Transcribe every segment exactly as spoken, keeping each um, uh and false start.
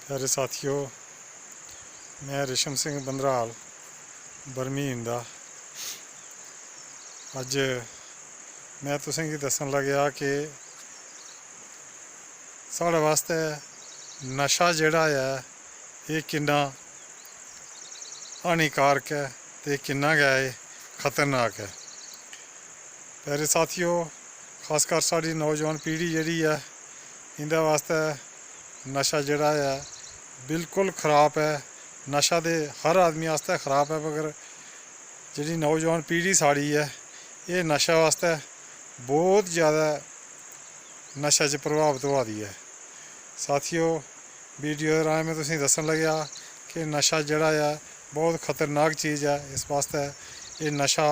प्यारे साथियो, में रेशम सिंह बंदराल, बरमीन दा। अज्ज में तुसेंगी दस्सन लगेआ कि साढ़े बास्तै नशा जेह्ड़ा ऐ, एह् किन्ना हानिकारक ऐ ते किन्ना गै एह् खतरनाक ऐ। प्यारे साथियो, खासकर साढ़ी नौजवान पीढ़ी जेह्ड़ी ऐ, इं'दे बास्तै नशा जेह्ड़ा ऐ, बिल्कुल खराब ऐ। नशा ते हर आदमी आस्तै खराब ऐ, मगर जेह्ड़ी नौजवान पीढ़ी साढ़ी ऐ, एह् नशे आस्तै बौह्त जैदा नशे च प्रभावत होआ दी ऐ। साथियो, वीडियो दे राहें में तुसेंगी दस्सन लगेआ कि नशा जेह्ड़ा ऐ, बौह्त खतरनाक चीज ऐ। इस बास्तै एह् नशा,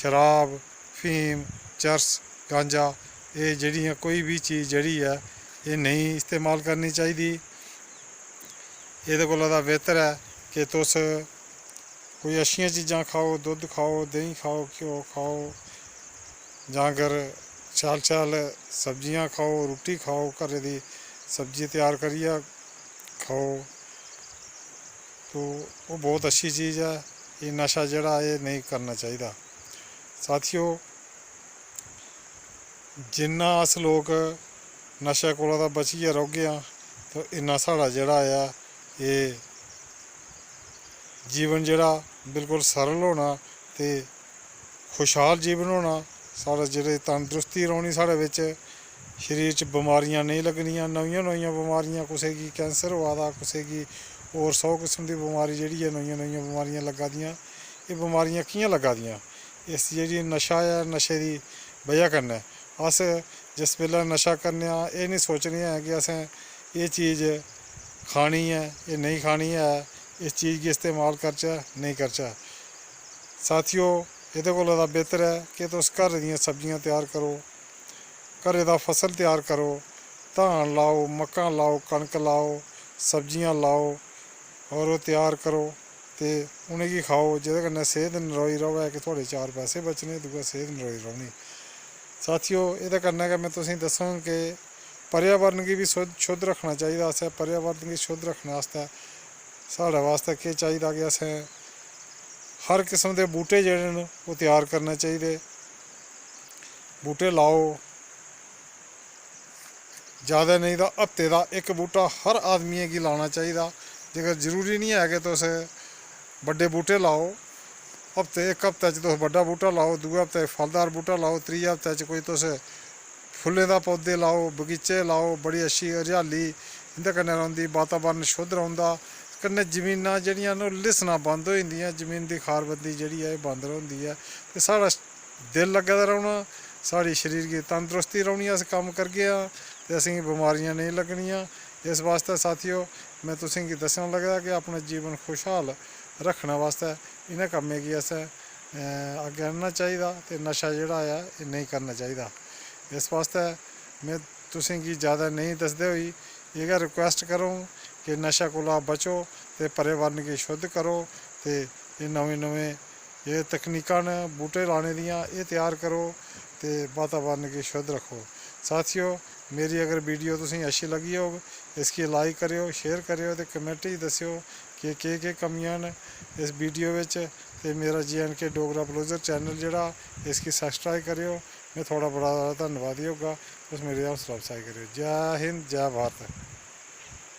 शराब, फीम, चरस, गांजा, एह् जेह्ड़ियां कोई बी चीज जेह्ड़ी ऐ, एह् नेईं इस्तेमाल करनी चाहिदी। एह्दे कोला दा बेह्तर ऐ कि तुस कोई अच्छियां चीजां खाओ, दुद्ध खाओ, देहीं खाओ, घ्यो खाओ, जां अगर शैल शैल सब्जियां खाओ, रुट्टी खाओ, घरै दी सब्जी त्यार करियै खाओ, तो ओह् बौह्त अच्छी चीज ऐ। एह् नशा जेह्ड़ा, एह् नेईं करना चाहिदा। साथियो, जिन्ना अस लोक नशे कोला दा बचियै रौह्गे आं, ते इन्ना साढ़ा जेह्ड़ा ऐ, एह् जीवन जेह्ड़ा बिल्कुल सरल होना ते खुशहाल जीवन होना। साढ़ा जेह्ड़े तंदरुस्ती रौह्नी साढ़े बिच्च, शरीर च बमारियां नेईं लग्गनियां, नमियां नमियां बमारियां, कुसै गी कैंसर होआ दा, कुसै गी होर सौ किस्म दी बमारी जेह्ड़ी ऐ, नमियां नमियां बमारियां लग्गा दियां। एह् बमारियां कि'यां लग्गा दियां? इस जेह्ड़ी नशा ऐ, नशे दी बजह कन्नै अस जिस बेल्लै नशा करने आं, एह् निं सोचने आं कि असें एह् चीज खानी ऐ, एह् नेईं खानी ऐ, इस चीज गी इस्तेमाल करचै, नेईं करचै। साथियो, एह्दे कोला दा बेह्तर ऐ कि तुस घर दियां सब्जियां त्यार करो, घरै दा फसल त्यार करो, धान लाओ, मक्कां लाओ, कनक लाओ, सब्जियां लाओ, होर ओह् त्यार करो ते उ'नेंगी खाओ, जेह्दे कन्नै सेह्त नरोई र'वै, कि थुआढ़े चार पैसे बचने, दूआ सेह्त नरोई रौह्नी। साथियो, एह्दे कन्नै गै में तुसेंगी दस्सङ कि पर्यावरण गी बी शुद्ध, शुद्ध रक्खना चाहिदा असें। पर्यावरण गी शुद्ध रक्खने आस्तै साढ़े बास्तै केह् चाहिदा कि असें हर किस्म दे बूह्टे जेह्ड़े न, ओह् त्यार करने चाहिदे। बूह्टे लाओ, ज़्यादा नेईं तां हफ्ते दा इक बूह्टा हर आदमियै गी लाना चाहिदा। जेकर जरूरी निं ऐ कि तुस बड्डे बूह्टे लाओ, हफ्ते, इक हफ्ते च तुस बड्डा बूह्टा लाओ, दूए हफ्ते फलदार बूह्टा लाओ, त्रिये हफ्ते च कोई तुस फुल्लें दा पौधे लाओ, बगीचे लाओ, बड़ी अच्छी हरियाली इं'दे कन्नै रौंह्दी, वातावरण शुद्ध रौंह्दा। कन्नै जमीनां जेह्ड़ियां न, ओह् लिस्सना बंद होई जंदियां, जमीन दी खारबंदी जेह्ड़ी ऐ, एह् बंद रौंह्दी ऐ। ते साढ़ा दिल लग्गे दा रौह्ना, साढ़ी शरीर गी तंदरुस्ती रौह्नी, अस कम्म करगे आं ते असेंगी बमारियां नेईं लग्गनियां। इस बास्तै साथियो, में तुसेंगी दस्सना लगदा कि अपना जीवन खुशहाल रक्खने बास्तै इ'नें कम्में गी असें, अ, अग्गें आह्नना चाहिदा ते नशा जेह्ड़ा ऐ, एह् नेईं करना चाहिदा। इस बास्तै में तुसेंगी ज़्यादा नेईं दसदे होई एह् गै request करङ कि नशे कोला बचो ते पर्यावरण गी शुद्ध करो ते एह् नमें नमें एह् तकनीकां न बूह्टे लाने दियां, एह् त्यार करो ते वातावरण गी शुद्ध रक्खो। साथियो, मेरी अगर वीडियो तुसेंगी अच्छी लग्गी होग, इसगी like करेओ, share करेओ ते comment च दस्सेओ कि केह् केह् कमियां न इस वीडियो बिच। ते मेरा J and K Dogra blogger channel जेह्ड़ा, इसगी subscribe करेओ। में थुआढ़ा बड़ा बड़ा धन्नवादी होगा, तुस मेरी हौसला अफजाई करेओ। जै हिंद, जै भारत।